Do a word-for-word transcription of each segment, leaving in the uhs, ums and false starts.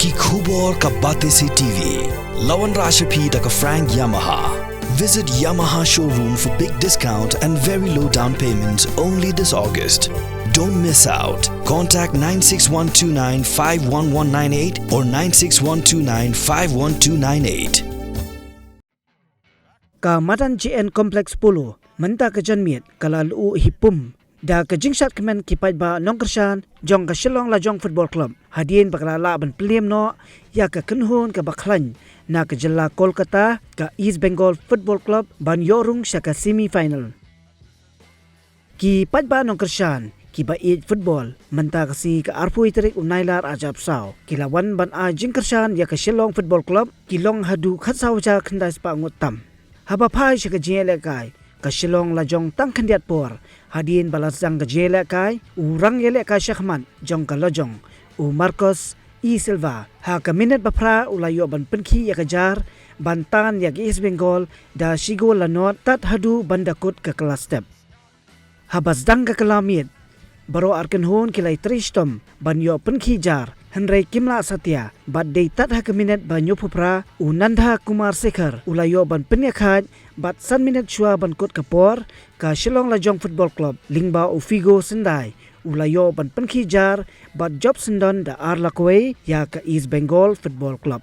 Ki khubor ka Batesi T V. La wanrah sha phi da ka Frank Yamaha. Visit Yamaha showroom for big discount and very low down payment only this August. Don't miss out. Contact nine six one two nine five one one nine eight or nine six one two nine five one two nine eight. Ka Madan G N Complex Polo mynta ka janmiet ka la luh hi pum da ka jingshad kmen ki paidbah nongkyrshan jong ka Shillong Lajong Football Club hadien ba ka la lah ban pynliem noh ïa ka kynhun kaba khlaiñ na ka jylla Kolkata, ka East Bengal Football Club, ban ïoh rung sha ka semi final. Ki paidbah nongkyrshan kiba ïeit football mynta ka sngi ka arphew tarik u Nailar arhajar arphew saw ki la wan ban ai jingkyrshan ïa ka Shillong Football Club, ki long haduh khatsaw hajar khyndai spah ngut tam. Haba phai sha ka jingïalehkai, ka Shillong la jong tang khyndiat por hadien ba la sdang ka jingïalehkai u rangïalehkai shakhmat jong ka lajong, u Marcos E Silva, ha ka minit ba phra u la ïoh ban pynkhih ïa ka jar ban tan ïa ka East Bengal da shi gol la nod tad haduh ban da kut ka kylla step. Haba sdang ka kylla miet, baroh ar kynhun ki la ïatrei shitom ban ïoh pynkhih jar, hynrei kim lah satia, bad dei tad ha ka minit ba hynñiewphew phra u Nanda Kumar Sekhar u la ïoh ban pynïakhaid, bad san minit shuwa ban kut ka por, ka Shillong Lajong Football Club lyngba u Figo Syndai u la ïoh ban pynkhih jar bad jop syndon da ar la kawei ïa ka East Bengal Football Club.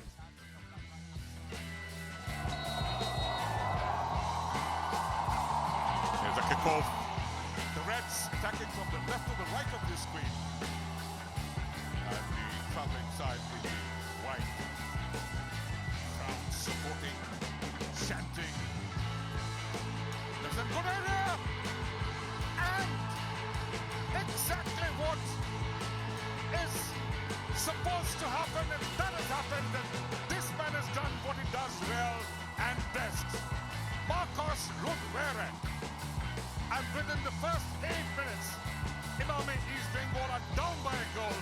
There's a kickoff. The Reds attacking from the left to the right of the screen. And the travelling side will be wide. Crowd supporting, chanting. There's a good area. And exactly what is supposed to happen, and that has happened. And this man has done what he does well and best. Marcos Rudwere. And within the first eight minutes, Imami East Bengal are down by a goal.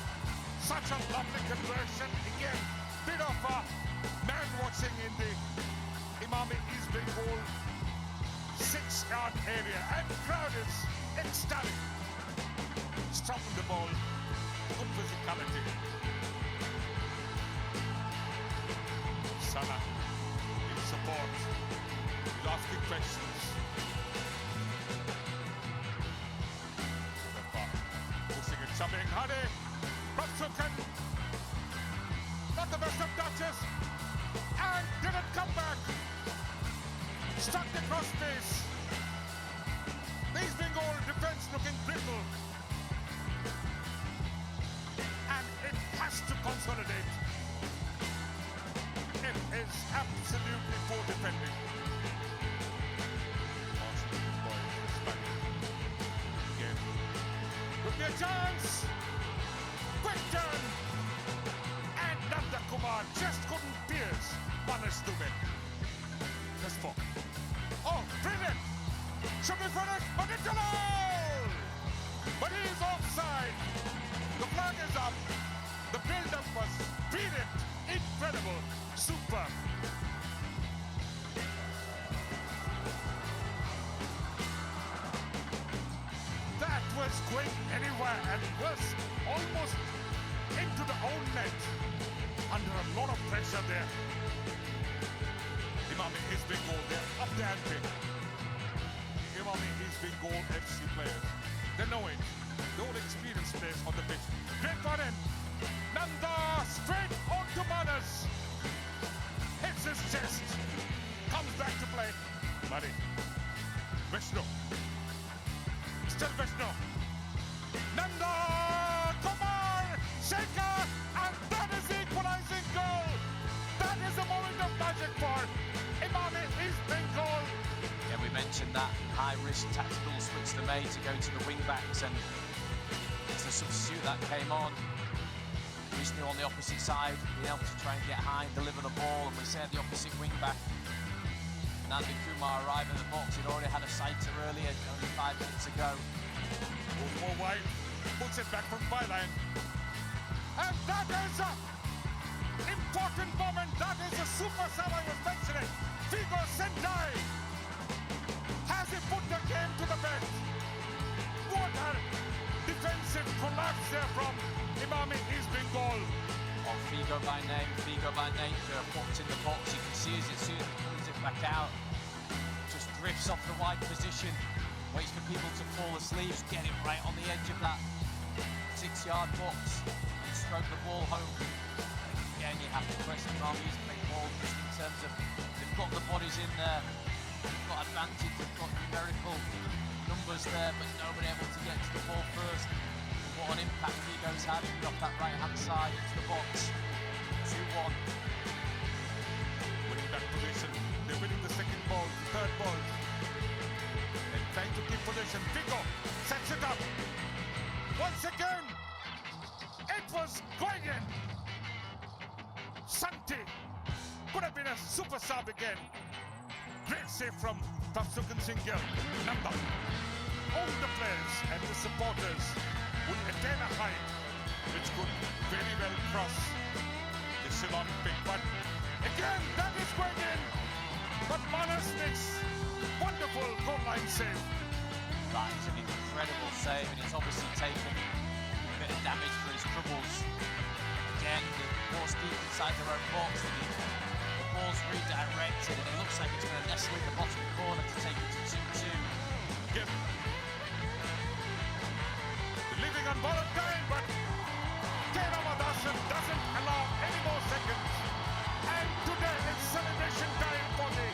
Such a lovely conversion. Again, bit of a man watching in the Imami East Bengal six yard area. And crowd is ecstatic. Strong on the ball. Good physicality. Sana in support. He's asking questions. Pushing and shoving. Hade. From Sukan. Not the best of touches. And didn't come back. Stuck across space. These Bengal defense looking brittle. And it has to consolidate. It is absolutely poor defending. Again. Could be a chance. Quick turn. And Nanda Kumar just couldn't pierce Manish Dubey. This ball. Oh, brilliant! Should be finished, but it's a goal! But he is offside. The flag is up. The build-up was brilliant, incredible, superb. That was going anywhere and was almost into the own net. Under a lot of pressure there. Imami East Bengal, they're up the ante. Imami East Bengal F C players, they know it. They all experienced players on the pitch. Great ball in. Nanda straight on to Manas. Hits his chest. Comes back to play. Mari. Vishnu. Still Vishnu. Nanda Kumar Sekhar, and that is the equalizing goal. That is the moment of magic for Imami East Bengal. Yeah, we mentioned that high risk tactical switch they made to go to the wing backs, and it's a substitute that came on. Vishnu on the opposite side, being able to try and get high and deliver the ball, and we see the opposite wing back, Nanda Kumar, arriving in the box. He'd already had a sighter earlier, only five minutes ago. Goes more wide, puts it back from byline. And that is a important moment. That is a super sub I was mentioning. Figo Sendai. Has he put the game to the best? What a defensive collapse there from Imami East Bengal. Figo by name, Figo by nature, pops in the box. You can see as it soon pulls it back out, just drifts off the wide position, waits for people to fall asleep, get it right on the edge of that six-yard box, and stroke the ball home. Again, you have to question Army's play ball just in terms of they've got the bodies in there, they've got advantage, they've got numerical numbers there, but nobody able to get to the ball first. What an impact Figo's had off that right-hand side into the box. Two one. Winning that position. They're winning the second ball, the third ball. And trying to keep position. Figo sets it up. Once again, it was Guegen. Santi could have been a super sub again. Great save from Tafsukan Singh Gill. Number. All the players and the supporters would attain a height which could very well cross the Shillong peak. But again, that is going in. But Manas makes wonderful goal line save. That is an incredible save, and he's obviously taken a bit of damage for his troubles. Again, the ball's deep inside their own box. The, the ball's redirected, and it looks like it's going to nestle in the bottom corner to take it to two two. Gill. Leaving on borrowed time, but K. Ramadhasan doesn't allow any more seconds. And today it's celebration time for the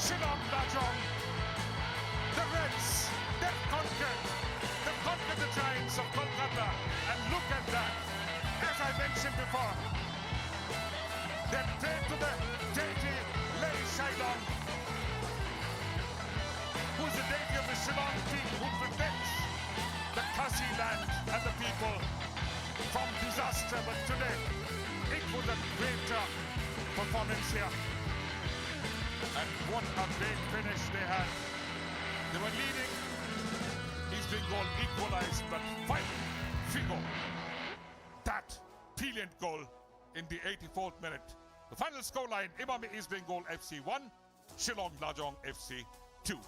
Shillong Lajong. The Reds, they've conquered. They've conquered the giants of Kolkata. And look at that. As I mentioned before, they pray to the deity Lei Shillong, who is the deity of the Shillong peak, who protects the Khasi land and the people from disaster. But today, it was a great, uh, performance here. And what a great finish they had. They were leading. East Bengal equalized, but finally, Figo. That brilliant goal in the eighty-fourth minute. The final scoreline, Imami East Bengal F C one, Shillong Lajong F C two.